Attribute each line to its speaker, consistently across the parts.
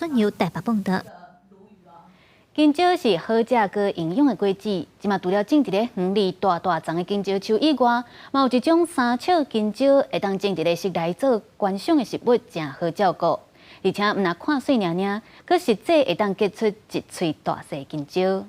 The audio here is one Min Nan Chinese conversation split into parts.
Speaker 1: 轉由台北報道。
Speaker 2: 香蕉是好食閣營養的果子，這馬除了種佇咧園裡大大叢的香蕉樹以外，嘛有一種三尺香蕉會當種佇咧室內做觀賞的植物，誠好照顧。而且毋若看媠爾爾，閣實際會當結出一喙大細香蕉。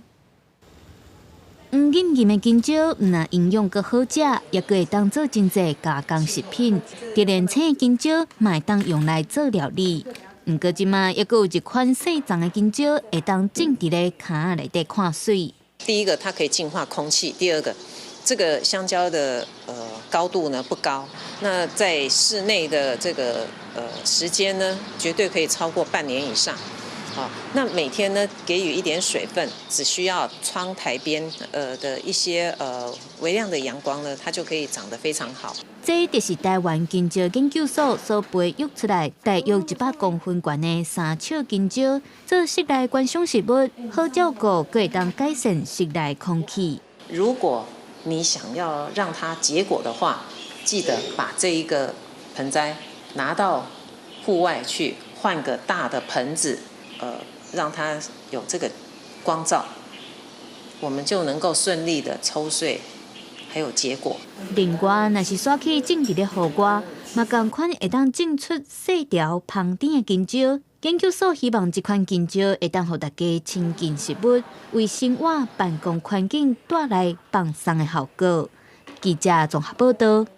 Speaker 3: 黃鶯鶯的香蕉，毋若營養閣好食，也閣會當做真濟加工食品。就連青的香蕉，嘛會當用來做料理。毋過這馬猶閣有一款細叢的香蕉，會當種佇咧坩仔內底看媠。
Speaker 4: 第一個，它可以淨化空氣；第二個，這個香蕉的高度呢不高，那在室內的這個時間呢，絕對可以超過半年以上。好，那每天呢給予一點水分，只需要窗台邊的一些微量的陽光呢，它就可以長得非常好。
Speaker 3: 這就是台灣香蕉研究所所培育出來大約100公分懸的三尺香蕉，做室內觀賞植物，好照顧，閣會當改善室內空氣。
Speaker 4: 如果你想要讓它結果的話，記得把這一個盆栽拿到戶外去，換個大的盆子。讓它有這個光照，我們就能夠順利的抽穗，還有結果。
Speaker 3: 另外，若是煞去種佇咧戶外，嘛仝款會當種出細條芳甜的香蕉。研究所希望這款香蕉會當予大家親近植物，為生活辦公環境帶來放鬆的效果。記者綜合報道。